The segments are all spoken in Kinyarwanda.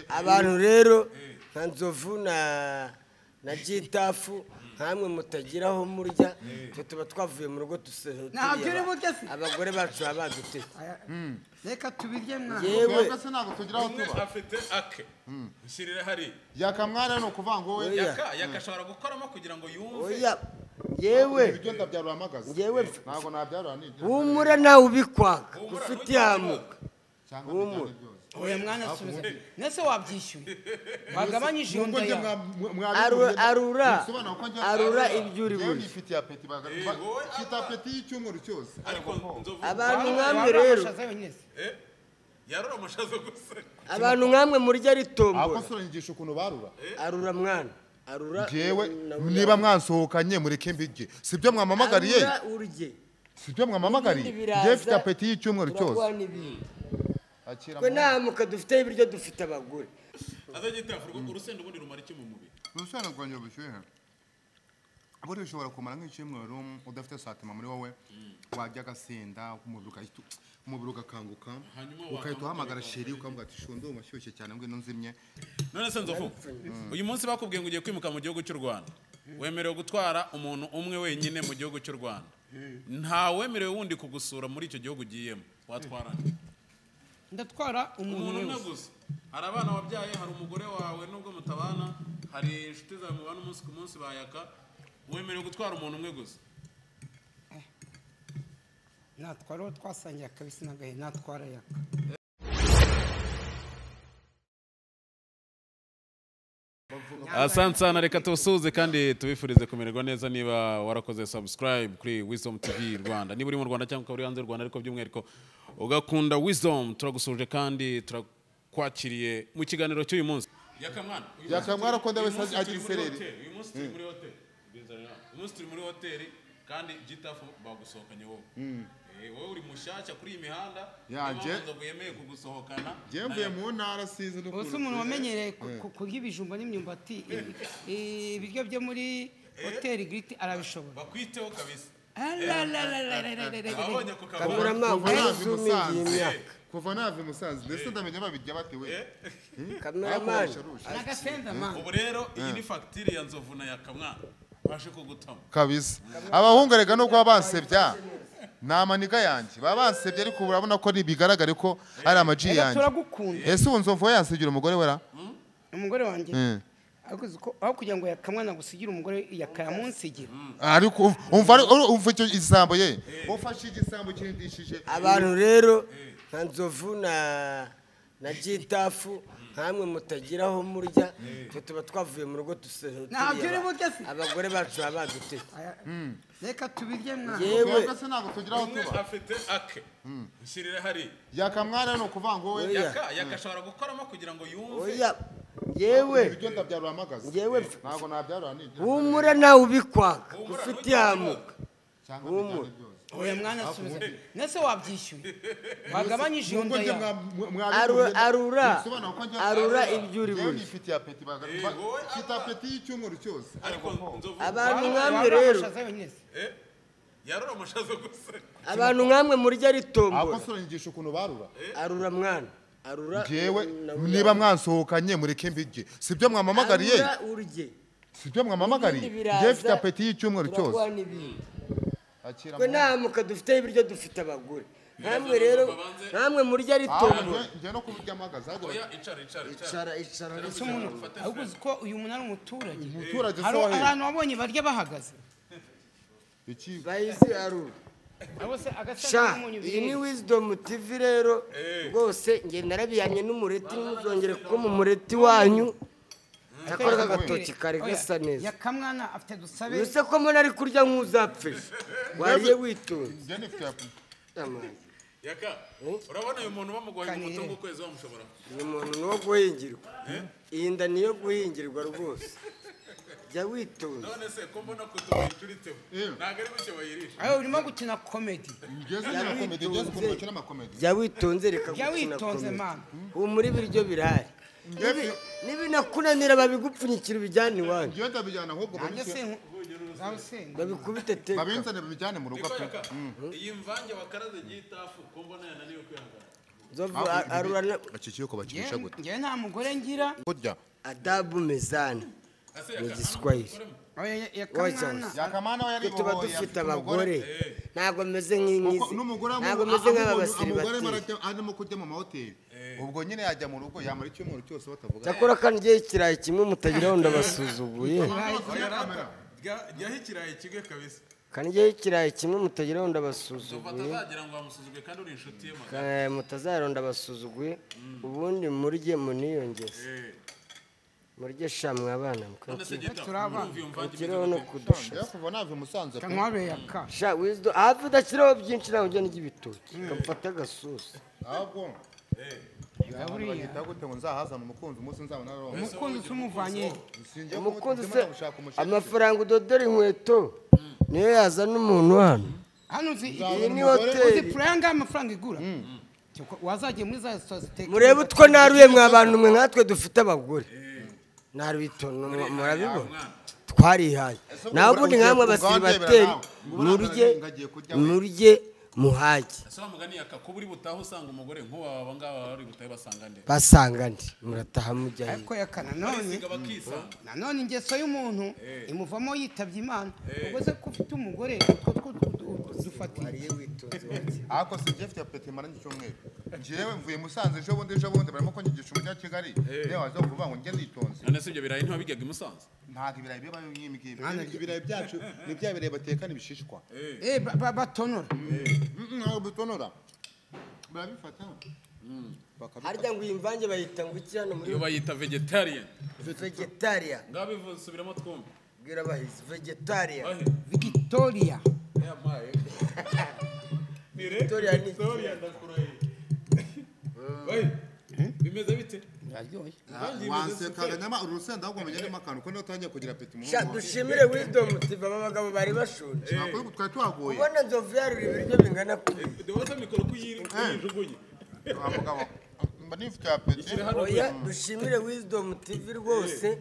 Abantu rero nka Nzovu na Gitafu nkamwe mutagiraho murya, twe tuba twavuye mu rugo Ntabyo uri burya se. Abagore bacu baba badutetse. Reka tubirye mwana. Yewe Twebwe se ntabwo tugira aho Umwe tuba. afite ake nshyirira hariya. Yakamwana ni ukuvuga ngo we Oya. Yaka ashobora gukoramo kugira ngo yumve. Oya yewe ibiryo ndabyarura amagaze. Yewe Ntabwo nabyarura nibyo. Humura nawe ubikwaka Humura, ufite ntugire yamuka. Cyangwa Humura. mbijyane byose. Oya mwana subiza. Nese wabyishyuye. Wagabanyije iyo Nubwo nda njye yawe. Arura bisobanura ko njye arura ibyo uri njyewe burye. nifitiye apeti wowe mfite apeti y'icyumweru cyose. Ariko Nzovu Abantu Waba- nkamwe waba rero amashaza yonyine se. Yarura amashaza gusa. Abantu nkamwe murya Ahubwo ritombora. se uranyigisha ukuntu barura. Arura mwana. Arura Njyewe niba mwansohokanye mureke mbirye. Sibyo mwamamagariye? Arura urye. Sibyo mwamamagariye? Ibindi biraza, Njyewe mfite apeti y'icyumweru cyose. turaguha n'ibindi. Akira Twe mwana. nta muka dufite ibiryo dufite abagore. Azagita urusenda ubundi rumara iki mu mubiri? Urusenda rwongera ubushyuhe. Buriya ushobora kumara nk'icyumweru udafite satima muri wowe, wajya agasinda umubiri ugakanguka, Hanyuma ugahita uhamagara sheri ukamubwira ati shundu umashyushye cyane ngwino nzimye. None se Nzovu, uyu munsi bakubwiye ngo ugiye kwimuka mu gihugu cy'u Rwanda. Wemerewe gutwara umuntu umwe wenyine mu gihugu cy'u Rwanda. Nta wemerewe wundi kugusura muri icyo gihugu ugiyemo. Watwara nde? Ndatwara umuntu Umuntu umwe wese. gusa. Hari abana wabyaye, hari umugore wawe nubwo mutabana, hari inshuti zawe mubana umunsi ku munsi bayaka. Wemerewe gutwara umuntu umwe gusa. Natwara uwo twasangiye akabisi n'agahe, natwara Yaka. Asante sana, reka tusuhuze kandi tubifurize kumererwa neza. Niba warakoze subscribe kuri Wisdom TV Rwanda, niba uri mu Rwanda cyangwa ukaba uri hanze y'u Rwanda ariko by'umwihariko ugakunda Wisdom, turagusuhuje kandi turakwakiriye mu kiganiro cy'uyu munsi. Yakamwana, Yakamwana ko ndawe uyu munsi agira turi muri isereri. hoteli, uyu munsi turi muri hoteli. Uyu munsi turi muri hoteli kandi Gitafu bagusohokanye wowe. Wowe uri mushyashya kuri iyi mihanda, niyo Yanjye. mpamvu Nzovu yemeye kugusohokana. Njyewe mvuye mu ntara sizi n'ukuntu. Ubuse umuntu wamenyereye kurya ibijumba n'imyumbati, ibiryo byo muri hoteli Giriti arabishobora. Bakwiteho kabisa. Alalalalalalala. Abonye ku kabari. Kameramani Kuva nava i uzumingiye Musanze. imyaka. Kuva nava i Musanze ndetse ndamenya babirya bate we. Kameramani. N'agasenda man. Ubu rero iyi ni fagitire ya Nzovu na Yakamwana baje kugutama. Kabisa. Abahungu rega nubwo baba bansebya ni amaniga yanjye baba bansebye ariko urabona ko bigaragare ko ari amaji Reka yanjye. turagukunda. Ese ubu Nzovu we yansigira umugore we ra? Umugore wanjye. Ariko uzi ko aho kugira ngo Yakamwana gusigira umugore yakayamunsigira. Ariko umva umva icyo isambo ye. Ufashe igisambo kirindishije. Abantu rero nka Nzovu na Gitafu nkamwe mutagiraho murya, twe tuba twavuye mu rugo Ntabyo uri burya se. Abagore bacu baba badutetse. Reka tubirye mwana. Yewe Twebwe se ntabwo tugira aho Umwe tuba. afite ake nshyirira hariya. Yakamwana ni ukuvuga ngo we Oya. Yaka ashobora gukoramo kugira ngo yumve. Oya yewe ibiryo ndabyarura amagaze. Njyewe Ntabwo nabyarura nibyo. Humura nawe ubikwaka Humura, ufite ntugire yamuka. Cyangwa Humura. mbijyane byose. Oya mwana subiza. Nese wabyishyuye. Wagabanyije iyo Nubwo nda njye yawe. Arura arura ibyo uri Njyewe burye. nifitiye apeti wowe mfite apeti y'icyumweru cyose. Ariko Nzovu Abantu Waba- nkamwe waba rero amashaza yonyine se. yarura amashaza gusa. Abantu nkamwe murya Ahubwo ritombora. se uranyigisha ukuntu barura. Arura mwana. Arura Njyewe niba mwansohokanye mureke mbirye. Sibyo mwamamagariye? Arura urye. Sibyo mwamamagariye? Ibindi biraza, Njyewe mfite apeti y'icyumweru cyose. turaguha n'ibindi. Akira Twe mwana. nta muka dufite ibiryo dufite abagore. Nkamwe rero nkamwe murya ritombora. Njye no kubirya amagaze ahubwo Oya icara icara icara. Icara icara. Ese umuntu ahubwo uzi ko uyu muntu ari umuturage. umuturage se Hari wahe? ahantu wabonye barya bahagaze. Iki Bayizi arura. Abo se agasenda Sha n'umunyu iyi ni biri. Wisdom TV rero rwose nge narabiyamye n'umureti ntuzongere kuko mu mureti wanyu akora agatoki kari gasa neza. Yakamwana afite dusabe. Ubuse ko mbona ari kurya nk'uzapfe wariye witonze. Njye nifite apeti. Amazi. Yaka, urabona uyu muntu bamugoye Kanire. umutungo ukwezi wamushobora. Uyu muntu ni uwo guhingirwa. Iyi nda ni iyo guhingirwa rwose. Jya witonze. None se ko mbona kutubayicuritseho. Ntabwo ari gutyo bayirisha. Ayo urimo gukina comedy. Ngeze nyina komedi, ngeze ukuntu bakina amakomedi. Jya witonze reka Jya gukina witonze, komedi. man. Humura ibiryo birahari. Nibinakunanira babigupfunyikira ubijyane iwanyu. Njyewe ndabijyana ahubwo Nanjye sinzi. Babikubite teka. babinzane babijyane mu rugo Niko pe. Yaka, iyi mvange wakaraze Gitafu ko mbona yananiwe kwihangana. Nzovu arura Iki bakirisha gute? Njye nta mugore ngira. Kurya. Adabu mezani mu Giswahili. Yakamana we yari tuba dufite abagore. Ntabwo meze nk'inkizi. Ntabwo meze nk'aba basiribateri. Arimo kurya mu mahoteli. Ubwo nyine yajya mu rugo yamara icyumweru cyose batavuga. Cyakora kandi ngiye ikirayi kimwe mutagiraho ndabasuzuguye. Jyaho ikirayi kimwe kabisa. Kandi ngiye ikirayi kimwe mutagiraho ndabasuzuguye. Batazagira ngo bamusuzuguye kandi uri inshuti ye magana. Mutazara ndabasuzuguye ubundi murye muniyongeze. Murye shamwe abana mukakiraho no kudusha. Kuva nave Musanze pe. Sha wisdom hafi udashyiraho byinshi nawe ujya n'ibitoki. Kamfata agasusa. Ahubwo bagita gute ngo nzahazana umukunzi umunsi nzabona aronka. Umukunzi usumuvanye. Umukunzi se amafaranga udodora inkweto niyo yazana umuntu hano. Hano uzi iyi ni hoteli. Uzi puranga amafaranga igura. Wazagiye muri za ziteka. Murebe utwo naruye mwa bantu mwe nkatwe dufite abagore. Narubitono murabibona. Twarihaye. Naho ubundi nkamwe abasiribateri murye muhage. Ese mugani yakakuba uri butaha usanga umugore nkuba aba ngaba bari butahe basanga nde? Basanga nde? Murataha mujya he? Ariko yakana none nanone ingeso y'umuntu imuvamo yitabye Imana. Ubwo se ko ufite umugore utwo dufatiye. Ariko si Jeff ya Petit maranye cyumweru. Jewe mvuye Musanze ejo bundi barimo konyigisha umujyi wa Kigali. Reba waza kuvuga ngo njye nditonze. None se ibyo birayi ntiwabijyaga i Musanze? Ntabwo ibirayi bibayo nk'imigi. Ibirayi byacu ni bya birayi batekana ibishishwa. Batonora. Ntabwo bitonora. Barabifata. Harya ngo iyi mvange bayita ngo iki hano muri Iyo bayita vegetarian. Vegetarian. Ngabivuze subiramo twumve. Bwira bahizi vegetarian. Victoria. Victoria ni Victoria ndakurahiye. Bayi. Bimeze bite? Biraryoshye. Wansekaga nyama urusenda ahubwo mugendemo akantu ko niyo utangiye kugira peti mu Sha dushimire Wisdom TV aba bagabo bari bashonje. Ntabwo twari twagoye. Ubona Nzovu yarura ibiryo bingana kuri. Duhoza mikoro kuyijugunye. Wa mugabo mba nifite apeti. Oya dushimire Wisdom TV rwose.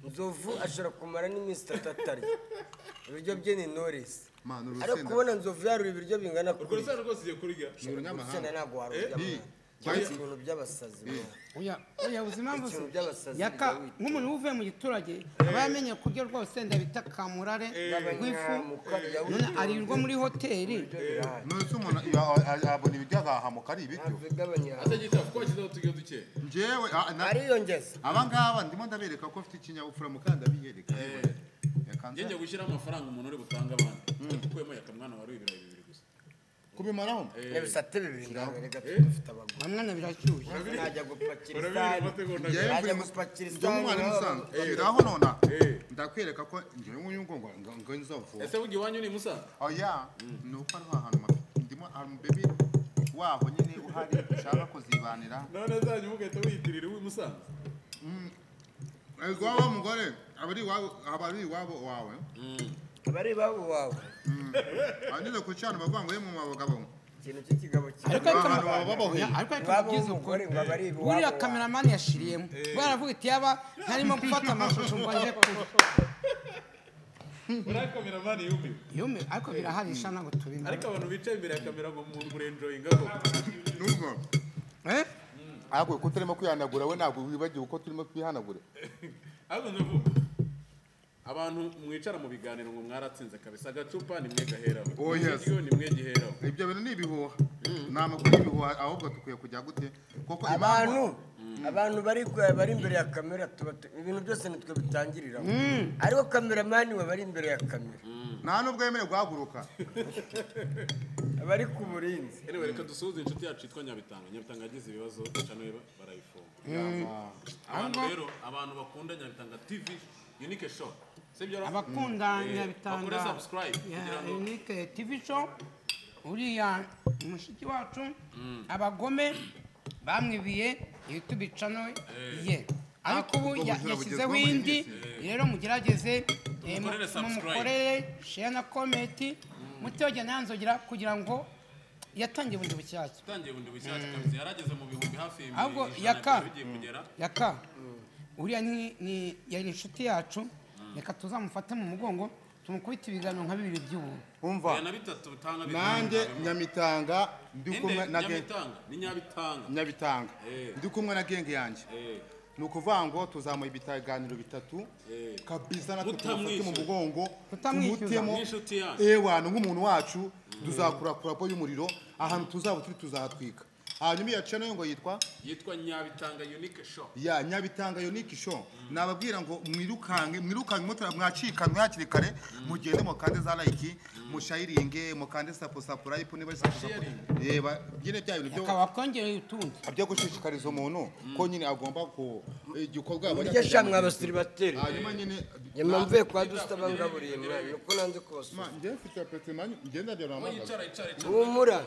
Nzovu ashobora kumara n'iminsi itatu atarya. Ibiryo bye ni Knowless. Ariko kubona Nzovu yarura ibiryo bingana kuri. Urwo rusenda rwose ugiye kurya. Urusenda ntabwo warurya. Ibintu by'abasazi. Oya ubuzima impamvu yaka nk'umuntu uvuye mu giturage aba yamenye kurya rwose ndabita kamurare rw'ifu none arirwa muri hoteli. None se umuntu abona ibiryo agahamuka ari ibiryo. Atagita kuko washyizeho uturyo duke. Njyewe ariyongeza. Aba ngaba ndimo ndabereka ko mfite ikinyabupfura mukanda biyereka. Njye gushyira amafaranga umuntu uri butanga abandi. Ukuyemo yakamwana wari ibirayi bibiri gusa. Kubimaraho n'ibisate bibiri ndabereka dufite abagore. Bamwe birashyushye. Najya gupakira isahani. Najya gupakira isahani. Biraho nona. Ndakwereka ko njyewe nguyu ngo ngo nzovu. Ese bugi wanyu ni Musanze? Oya, ni uko ari ahantu ndimo baby waho nyine uhari ushaka kuzibanira. None zanyu mugahita wiyitirira uwi Musanze. Ego wa mugore abari iwabo abari iwabo wawe. Abari iwabo wawe. Anyuze ku cyana bavuga ngo yemwe abagabo. Ikintu cy'ikigabo ariko ariko ukuri buriya cameraman yashiriyemo baravuga iti yaba ntarimo gufata amashusho ngo aje kure. Uriya cameraman yumiwe. Yumiwe ariko biraharisha ntabwo tubimenya. Ariko abantu bicaye imbere ya kamera ngo murenjoyinga koko. Nubwo. Ariko ko turimo kwihanagura we ntabwo wibagiwe uko turimo kwihanagura. Ariko ndavuga abantu mwicara mu biganiro ngo mwaratsinze kabisa agacupa ni mwe gaheraho. Ni mwe giheraho. Ibyo bintu ni ibihuha. Ni amakuru y'ibihuha ahubwo tukwiye kujya gute koko abantu bari imbere ya kamera tuba ibintu byose nitwe bitangirira. Ariko cameraman we bari imbere ya kamera. Nta nubwo yemerewe guhaguruka. Abari ku burinzi. Anyway, reka dusuhuze inshuti yacu yitwa Nyabitanga. Nyabitanga yagize ibibazo cyane barayifunga. Abantu rero abantu bakunda Nyabitanga TV Unique Show. Sibyo abakunda Nyabitanga bakore subscribe kugira ngo Unique TV Show uriya mushiki wacu abagome bamwibiye YouTube channel ye. Ariko ubu yashyizeho indi rero mugerageze mumukorere share na comment mutyoge nanzogira kugira ngo yatangiye bundi bushyashya. Yatangiye bundi bushyashya kabisa yarageze mu bihumbi hafi ahubwo yaka uriya ni yari inshuti yacu reka tuzamufate mu mugongo Tumukubita ibiganiro nka bibiri by'ubuntu. Umva. Na bitatu bitanga Nanjye Nyamitanga ndi kumwe na Nyamitanga ni Nyabitanga. Nyabitanga. Ndi kumwe na genge yanjye. Ni ukuvuga ngo tuzamuye ibiganiro bitatu kabisa natwe tumufate mu mugongo tumutemo ewa nk'umuntu wacu tuzakura kurapo y'umuriro ahantu tuzaba turi tuzahatwika. Hanyuma iya channel ngo yitwa Nyabitanga Unique Show. Ya Nyabitanga Unique Show. Nababwira ngo mwirukange mutara mwacikanwe hakiri kare mugende mukande za like mushayiringe mukande subscribe niba subscribe yeba byine bya bintu byo akaba kongereye utundi byo gushishikariza umuntu ko nyine agomba ku igikorwa abanya cyangwa abasiribateri. Hanyuma nyine nyuma mvuye kwa dusaba ngaburiye mwana nuko nanze kubasura. Nge mfite apeti manyu ngenda byo ramagaza. Humura.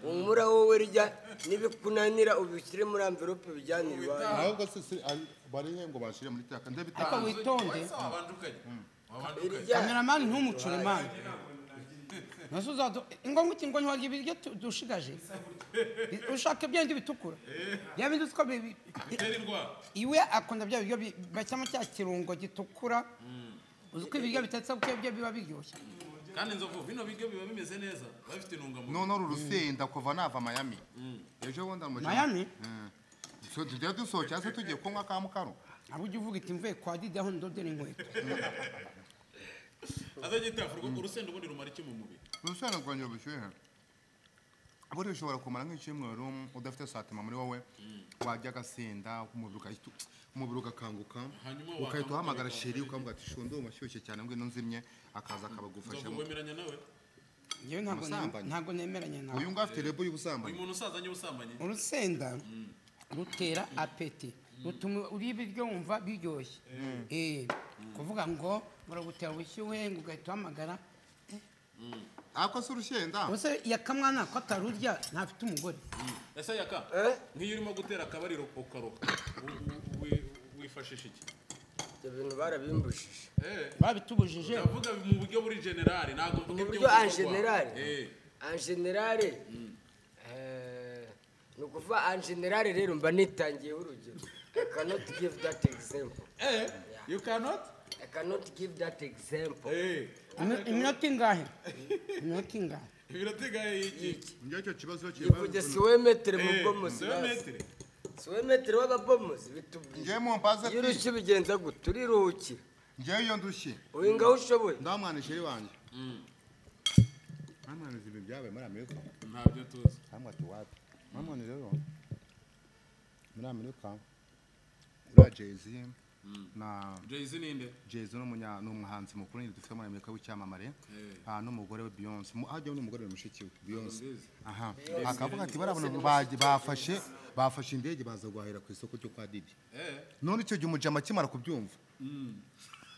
Umura wowe rya nibikunanira ubishyire muri envelope bijyanire iwawe. Ahubwo se bari ngo bashire muri taka ndabitanga. Ariko witonde. Cameraman ntumucure man. Nasuza ingongo iki ngo ntiwarya ibiryo dushigaje. Ushaka byandi bitukura. Ya bindi uko iwe akunda bya biryo bacyamo cya kirungo gitukura. Uzi ko ibiryo bitatse byo biba biryoshye. Kandi Nzovu bino biryo biba bimeze neza bafite intungamubiri. None uru rusenda kuva nava Miami. Ejo bundi mu Miami? So tujya dusohoka se tugiye kunywa ka mukaro. Abo ujya uvuga iti mvuye kwa Didi aho ndodera inkweto. Azagita urusenda ubundi rumara iki mu mubiri? Urusenda rwongera ubushyuhe. Buri ushobora kumara nk'icyumweru udafite satima muri wowe wajya agasinda umubiri ugakanguka ukahita uhamagara sheri ukamubwira ati shundo umashyushye cyane ngwino nzimye akaza akabagufasha. Wemeranya nawe? Njyewe ntabwo nemeranya nawe. Uyu ngo afite rebo y'ubusambanyi. Uyu muntu usazanye ubusambanyi. Urusenda rutera apeti rutuma uri ibiryo wumva biryoshye. Kuvuga ngo muragutera ubushyuhe ngo ugahita uhamagara. Ako se urusenda? Ose yakamwana ko atarurya ntafite umugore. Ese yaka nk'iyo urimo gutera akabariro ukaroka wifashisha iki? Ibyo bintu barabimbujije. Babitubujije. Ndavuga mu buryo buri general ntabwo mvuga ibyo buryo en general. En general ni ukuvuga en general rero mba nitangiye urugero. I cannot give that example. You cannot? I cannot give that example. Iminota ingahe? Iminota ingahe? Iminota ingahe iki? Njye kibazo kivuge siwe metere mu bomozi. Siwe metere w'ababomozi bitubwiye. Njye mumbaze iyo urushye ubigenza gute uriruhukira. Njye iyo ndushye. Uyu ngaho ushoboye. Ndamwana sheri wanjye. Mwana ibi byabaye muri Amerika. Ntabyo tuzi. Hamwe ati wapi? Mwana rero muri Amerika ura Jay-Z na Jay-Z ninde? Jay-Z ni umuhanzi mukuru nyine dufite muri Amerika w'icyamamare n'umugore we Beyonce. Hajya n'umugore we mushiki we Beyonce. Aha. Akavuga ati barabona bafashe indege baza guhahira ku isoko ryo kwa Didi. None icyo gihe umujama akimara kubyumva.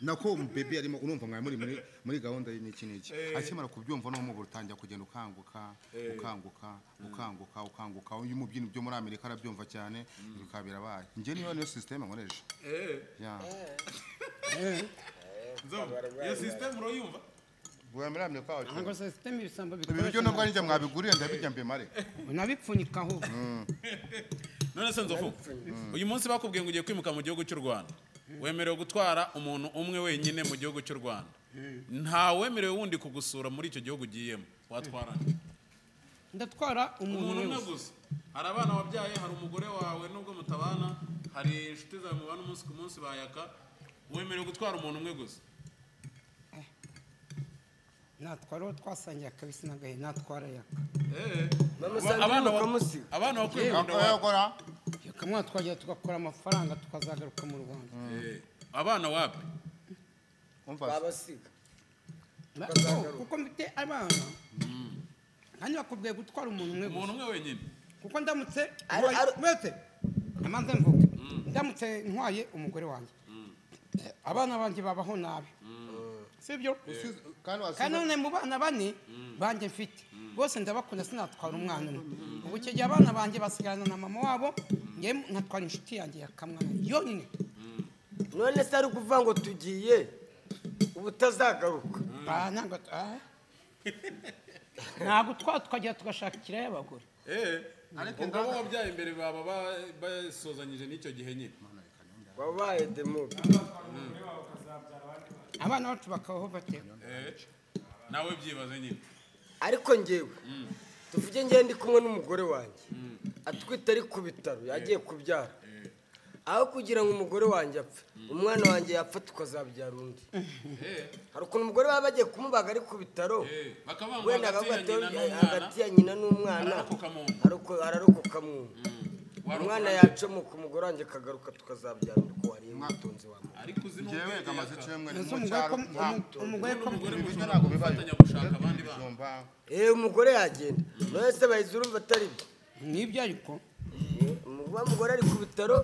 Nako bebe arimo urumva mwa muri gahunda y'iki n'iki. Akimara kubyumva no mu utangira kugenda ukanguka ukanguka ukanguka ukanguka uyu mubyino byo muri Amerika arabyumva cyane bikabira baye. Nje niyo system nkoresha. Ya. Nzovu, iyo system uroyumva? Bwa muri Amerika wacu. Ntabwo system ibisambo bikoresha. Ibiryo nubwo ari njye mwabiguriye ndabijya mbemare. Unabipfunyika aho. None se Nzovu, uyu munsi bakubwiye ngo ugiye kwimuka mu gihugu cy'u Rwanda. Wemerewe gutwara umuntu umwe wenyine mu gihugu cy'u Rwanda. Nta wemerewe wundi kugusura muri icyo gihugu ugiyemo. Watwara nde? Ndatwara umuntu umwe gusa. Hari abana wabyaye, hari umugore wawe nubwo mutabana, hari inshuti zawe mubana umunsi ku munsi bayaka. Wemerewe gutwara umuntu umwe gusa. Natwara uwo twasangiye akabisi n'agahe, natwara yaka. Abana bakwikunda kamwe twagiye tugakora amafaranga tukazagaruka mu Rwanda. Abana wapi? Babasiga. Kuko mfite abana. Kandi bakubwiye gutwara umuntu umwe gusa. Umuntu umwe wenyine. Kuko ndamutse mwete amanze mvuge. Ndamutse ntwaye umugore wanjye. Abana banjye babaho nabi. Sibyo? Kandi none mu bana bane banjye mfite. Bose ndabakunda sinatwara umwana umwe. Ubu icyo gihe abana banjye basigarana na mama wabo, nge nkatwara inshuti yanjye ya kamwana yonyine. None se ari kuvuga ngo tugiye ubutazagaruka. Ntabwo twajya tugashakira y'abagore. Ubwo bo wabyaye imbere baba basozanyije n'icyo gihe nyine. Wabaye demobe. Abana bacu bakabaho bate? Nawe byibaze nyine. Ariko ngewe tuvuge ngewe ndi kumwe n'umugore wanjye atwite ari ku bitaro yagiye kubyara, aho kugira ngo umugore wanjye apfe umwana wanjye yapfa tukazabyara undi. Hari ukuntu umugore baba bagiye kumubaga ari ku bitaro, wenda hagati ya nyina n'umwana ararokoka mu umwana yacomoka, umugore wanjye akagaruka tukazabyara undi. Ko wariye umutunzi wawe. Njyewe gamaze cyumweru mu cyaro. Umugore ntabwo bibayo gushaka abandi bana. Umugore yagenda none se bayize urumva atari byo? Nibyo ariko umugore ari ku bitaro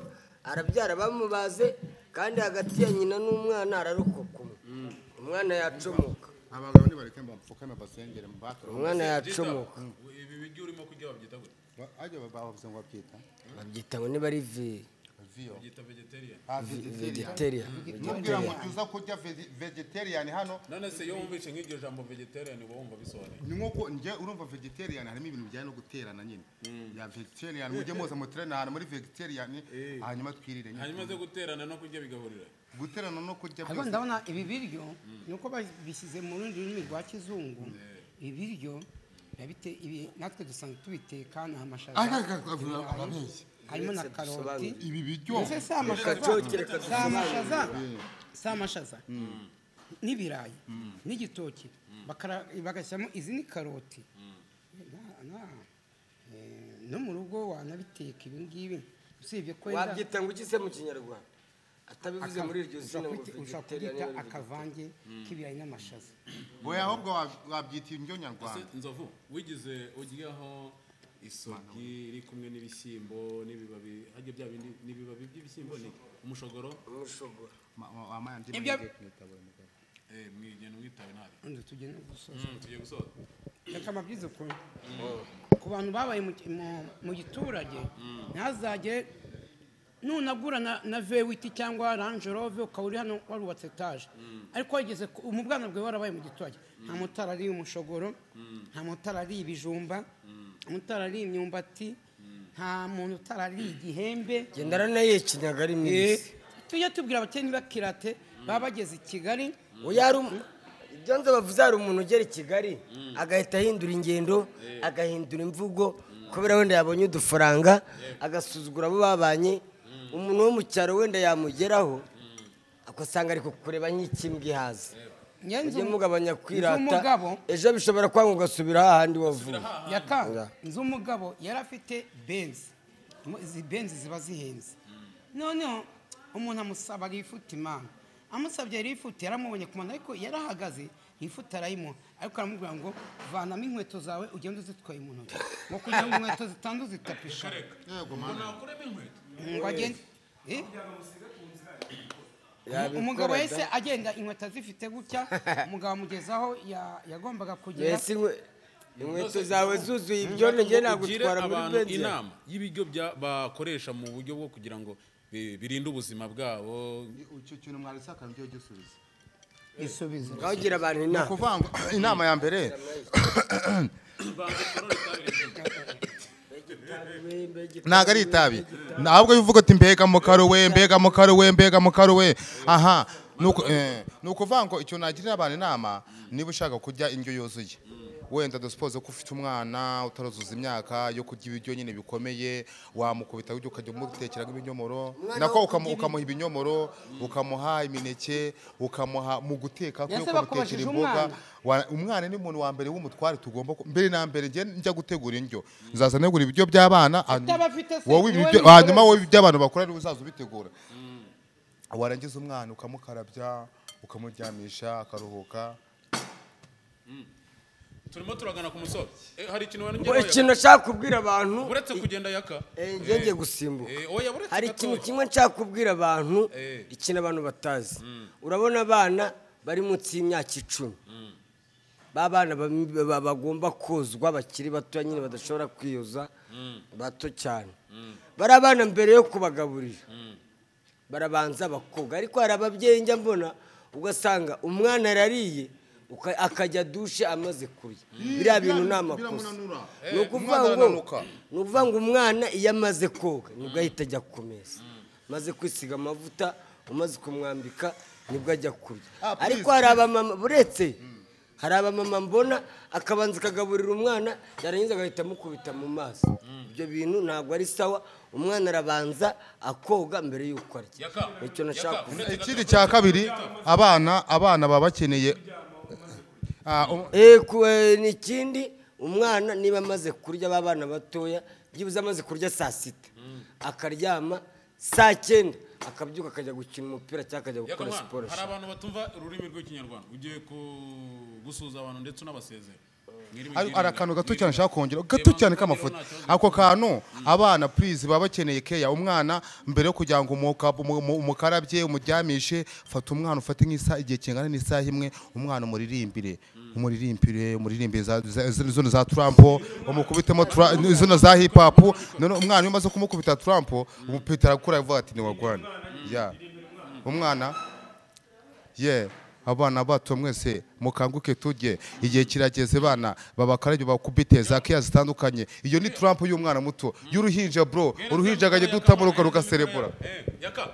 arabyara bamubaze, kandi hagati ya nyina n'umwana ararokoka umwe, umwana yacomoka. Abagabo nibareke mbapfukame basengere mbakare. Umwana yacomoka. Ibi bijyo urimo kurya babyita gute? Ajya bavuze ngo babyita. Babyita ngo niba ari babyita vegetarian. Vegetarian. Nubwira ngo uza kurya vegetarian hano. None se iyo wumvise nk'iryo jambo vegetarian uba wumva bisobanuye? Ni nko nje urumva vegetarian harimo ibintu bijyanye no guterana nyine. Ya vegetarian mujye muza muterana ahantu muri vegetarian hanyuma twirire nyine. Hanyuma zo guterana no kurya bigahurira. Guterana no kurya byose. Ndabona ibi biryo nuko babishyize mu rundi rurimi rwa kizungu. Ibiryo bite ibi natwe dusanzwe tubiteka na amashaza. Harimo na karoti. Ibi biryo si amashaza n'ibirayi n'igitoki bagashyiramo izi ni karoti. No mu rugo wanabiteka ibi ngibi usibye ko wabyita ngo iki se mu Kinyarwanda atabivuze muri iryo zina ngo vegetarian akavange k'ibirayi n'amashaza. Boya ahubwo wabyita indyo nyarwanda. Nzovu wigize ujyaho isogi iri kumwe n'ibishyimbo n'ibibabi hajye bya bindi n'ibibabi by'ibishyimbo ni umushogoro. Umushogoro. Mwigenda mwitabe nabi. Ndo tugenda gusoza. Tugiye gusoza. Reka amabwiriza ku bantu babaye mu giturage ntazajye nunagura na V8 cyangwa Range Rover ukaba uri hano warubatse etage, ariko wageze mu bwana bwawe warabaye mu giturage, nta mutara ari umushogoro, nta mutara ari ibijumba, mutara ari imyumbati, nta muntu utara ari igihembe. Genda ranayekinyaga ari mibisi. Tujye tubwira abakene bakirate baba bageze i Kigali. Ibyo nzo bavuze hari umuntu ugera i Kigali agahita ahindura ingendo, agahindura imvugo kubera wenda yabonye udufaranga, agasuzugura abo babanye. Umuntu wo mu cyaro wenda yamugeraho agasanga ari kukureba nk'ikimbwa ihaze. Mujye mugabanya kwirata, ejo bishobora kwanga ugasubira hahandi wavuye. Yaka nzi umugabo yari afite Benz, izi Benz ziba zihenze. Noneho umuntu amusaba rifuti imana, amusabye rifuti yaramubonye ku mwana ariko yarahagaze rifuti arayimuha, ariko aramubwira ngo vanamo inkweto zawe ugende uzitwaye mu ntoki, ngo kugira ngo inkweto zitanduza itapisha. Yego mana. Ngo agende umugabo wese agenda inkweto zifite gutya, umugabo amugezaho yagombaga kugera. Inkweto zawe zuzuye ibyondo nge nagutwara muri Benz. Inama y'ibiryo bakoresha mu buryo bwo kugira ngo birinde ubuzima bwabo. Icyo kintu mwarisaka ngiye gisubiza. Isubiza. Ngagira abantu inama. Kuvanga inama ya mbere. Ntago ari itabi. Ntabwo bivuga ati mbega mukaro we, mbega mukaro we, mbega mukaro we. Aha, nuko uvuga ngo icyo nagirira abantu inama, niba ushaka kurya indyo yuzuye, wenda dusuppose ko ufite umwana utaruzuza imyaka yo kurya ibiryo nyine bikomeye, wamukubita ujya ukajya umutekera nk'ibinyomoro, nako ukamuha ibinyomoro, ukamuha imineke, ukamuha mu guteka ukamutekera imboga. Umwana ni umuntu wa mbere w'umutware tugomba mbere na mbere njya gutegura indyo, nzaza negura ibiryo by'abana, wowe ibiryo hanyuma wowe iby'abantu bakora ari uzaza ubitegura. Warangiza umwana ukamukarabya, ukamuryamisha akaruhuka. Turimo turagana ku musozo. Hari ikintu wanongera? Ikintu nshaka kubwira abantu uretse kugenda yaka. Ngiye gusimbuka. Hari ikintu kimwe nshaka kubwira abantu, ikintu abantu batazi. Urabona abana bari munsi y'imyaka 10. Babana bagomba kozwa bakiri bato nyine badashobora kwiyoza, bato cyane. Bari abana mbere yo kubagaburira barabanza bakoga, ariko hari ababyeyi njya mbona ugasanga umwana arariye akajya dushe amaze kurya. Biriya bintu ni amakosa. Ni ukuvuga ngo umwana iyo amaze koga nibwo ahita ajya ku meza. Maze kwisiga amavuta, umaze kumwambika nibwo ajya kurya. Ariko hari abamama buretse hari abamama mbona akabanza kagaburira umwana yarangiza agahita amukubita mu maso. Ibyo bintu ntabwo ari sawa. Umwana arabanza akoga mbere y'uko arya. Icyo nashaka kuvuga. Ikindi cya kabiri, abana baba bakeneye n'ikindi, umwana niba amaze kurya, abana batoya byibuze amaze kurya saa 6 akaryama saa 9 akabyuka akajya gukina umupira cyangwa akajya gukora siporo. Hari abantu batumva ururimi rw'ikinyarwanda, ugiye gusuhuza abantu ndetse unabasezera. Hari akantu gato cyane nshaka kongera, gato cyane k'amafoto. Ako kantu abana please baba bakeneye care. Umwana mbere yo kugira ngo umukarabye umuryamishe, fata umwana ufate nk'isaha, igihe kingana n'isaha imwe, umwana umuririmbire zino za Trump, umukubitemo zino za hip hop. None umwana iyo umaze kumukubita Trump, umupita arakura avuga ati ni wagwana. Yeah. Umwana yeah. Abana bato mwese mukanguke tujye, igihe kirageze bana babakarabye bakubite za kiya zitandukanye. Iyo ni Trump y'umwana muto y'uruhinja bro, uruhinja gajye dutamuruka rugaserebura. Yaka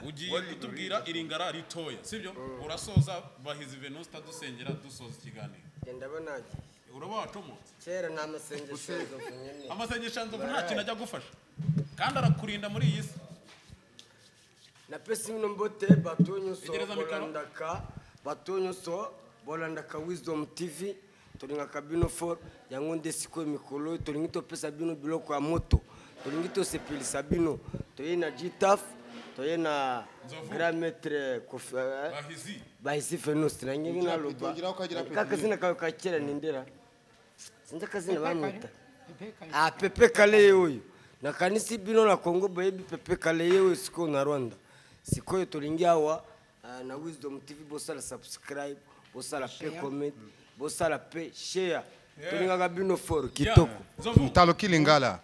ugiye kutubwira iringara ritoya, sibyo? Urasoza Bahizi Venuste dusengera dusoza ikiganiro. Ndabona uraba wacomotse kera nta masengesho nzovu nyene. Amasengesho nzovu nta kintu ajya gufasha kandi arakurinda muri iyi si. Napesi bino mbote bato nyonso bolandaka, bato nyonso bolandaka Wisdom TV, tolingaka bino fort yango nde sikoyo mikolo, tolingi topesa bino biloko ya moto, tolingi tosepelisa bino, toye na G-Taf, toye na Grand Maître Bahizi Venuste. Nange naloba kaka zina kawe ka kera nindera sinzi akazina bamwita Pepe Kale oyo nakanisi bino na Congo boyebi Pepe Kale oyo sikoyo na Rwanda. Sikoyo tolingi awa na Wisdom TV, bosala subscribe, bosala pe comment, bosala pe share. Tolinga bino for kitoko. Mtalo kilingala.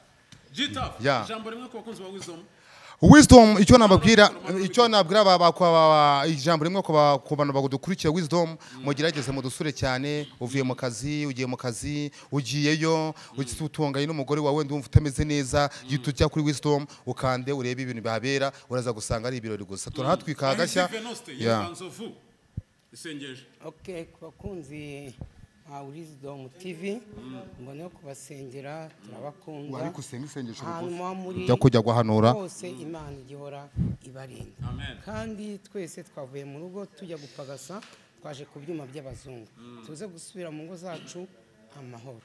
G-Taf, jambo rimwe ku bakunzi ba Wisdom. Wisdom icyo nababwira, icyo nabwira bakwa ijambo rimwe ku bantu bagudukurikira Wisdom, mugerageze mudusure cyane. Uvuye mu kazi, ugiye mu kazi, ugiyeyo utunganye n'umugore wawe ndumva utameze neza, gito ujya kuri Wisdom ukande urebe ibintu bihabera, uraza gusanga ari ibirori gusa. Turahatwika agashya. Okay, ku bakunzi ba Wisdom TV mbone kubasengera, turabakunda. Wari kusenga isengesho rigufi ryo kujya guhanura hose, Imana igihora ibarinda. Kandi twese twavuye mu rugo tujya gupagasa, twaje ku byuma by'abazungu, tuze gusubira mu ngo zacu amahoro.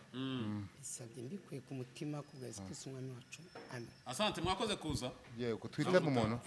Bisabye mbikuye ku mutima ku bwa Yesu Kristo umwami wacu. Amen. Asante, mwakoze kuza. Yego, twite mu muntu.